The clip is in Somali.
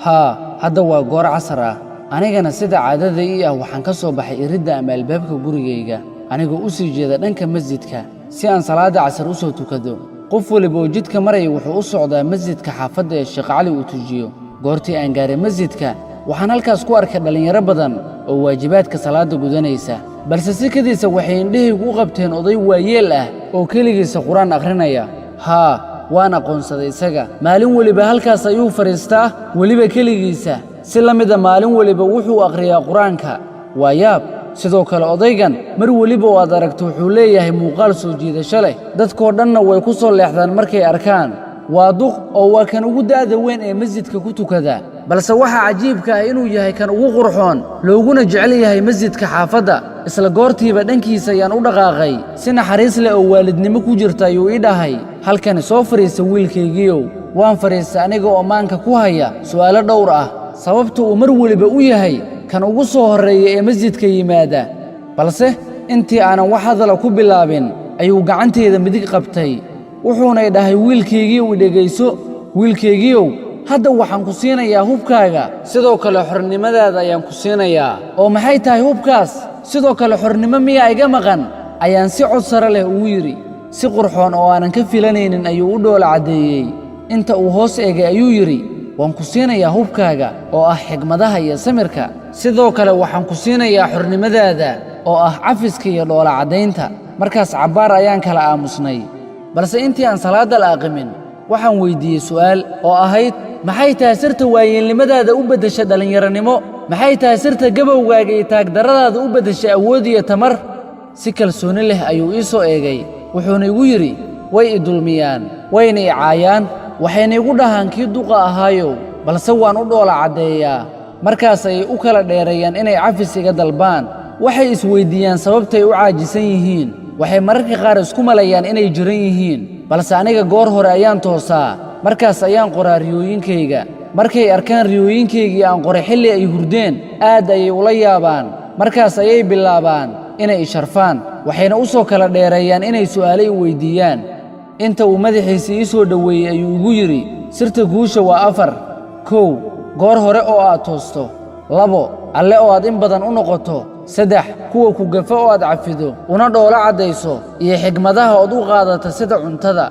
Haa, hadda waa goor casar ah. Anigana sida caadada ii ah waxaan ka soo baxay iridda ama albaabka gurigayga, anigoo u sii jeeda dhanka masjidka si aan salaadda casar u soo tukado. Qof waliba oo jidka maraya wuxuu u socdaa masjidka xaafadda ee Sheekh Cali uu tujiyo. Goortii aan gaaray masjidka, waxaan halkaas ku arkay dhallinyaro badan oo waajibaadka salaadda gudanaysa, balse sikadiisa waxay indhahaygu u qabteen oday waayeel ah oo keligiisa Qur-aan akhrinaya. Haa, waan aqoonsaday isaga. Maalin weliba halkaas ayuu fadhiistaa, weliba keligiisa. Si la mida maalin weliba wuxuu akhriyaa Qur-aanka. Waa yaab. Sidoo kale odaygan mar weliba oo aad aragto wuxuu leeyahay muuqaal soo jiidasho leh, dadkoo dhanna way ku soo leexdaan markay arkaan. Waa duq oo waa kan ugu da'da weyn ee masjidka ku tukada, balse waxaa cajiibka ah inuu yahay kan ugu qurxoon looguna jecel yahay masjidka xaafadda. Isla goortiiba dhankiisa ayaan u dhaqaaqay. Si naxariis leh oo waalidnimo ku jirta ayuu ii dhahay, "Halkani soo fadhiisa, wiilkaygiiow." Waan fadhiistay aniga oo maanka ku haya su'aalo dhowr ah, sababta uu mar weliba u yahay kan ugu soo horreeya ee masjidka yimaada. Balse intii aanan wax hadala ku bilaabin ayuu gacantayda midig qabtay, wuxuunay dhahay, "Wiilkaygiiow, i dhegayso. Wiilkaygiiow, hadda waxaan ku siinayaa hubkaaga, sidoo kale xornimadaada ayaan ku siinayaa." "Oo maxay tahay hubkaas? Sidoo kale xornimo miyaa iga maqan?" ayaan si cod sare leh ugu yidhi. Si qurxoon oo aanan ka filanaynin ayuu u dhoola caddeeyey. Inta uu hoos eegay ayuu yidhi, "Waan ku siinayaa hubkaaga oo ah xigmadaha iyo samirka. Sidoo kale waxaan ku siinayaa xornimadaada oo ah cafiska iyo dhoola caddaynta." Markaas cabbaar ayaan kala aamusnay, balse intii aan salaadda la aqimin waxaan weyddiiyey su'aal oo ahayd, "Maxay tahay sirta waayeelnimadaada u beddesha dhallinyaronimo? Maxay tahay sirta gabowgaaga iyo taagdarradaada u beddeshay awood iyo tamar?" Si kalsooni leh ayuu ii soo eegay, wuxuuna igu yidhi, "Way i dulmiyaan, wayna i caayaan, waxayna igu dhahaan kii duqa ahaayow, balse waan u dhoola caddeeyaa. Markaas ayay u kala dheereeyaan inay cafis iga dalbaan. Waxay isweyddiiyaan sababtay u caajisan yihiin. Waxay mararka qaar isku malayaan inay jiran yihiin, balse aniga goor hore ayaan toosaa. Markaas ayaan qoraa riyooyinkayga. Markay arkaan riyooyinkaygii aan qoray xilli ay hurdeen, aad ayay ula yaabaan. Markaas ayay bilaabaan inay i sharfaan, waxayna u soo kala dheereeyaan inay su'aalo i weyddiiyaan." Inta uu madaxiisa ii soo dhoweeyey ayuu igu yidhi, "Sirta guusha waa afar. 1, goor hore oo aad toosto. 2, Alle oo aad in badan u noqoto. 3, kuwa ku gafa oo aad cafido una dhoolo caddayso, iyo xigmadaha ood u qaadata sida cuntada."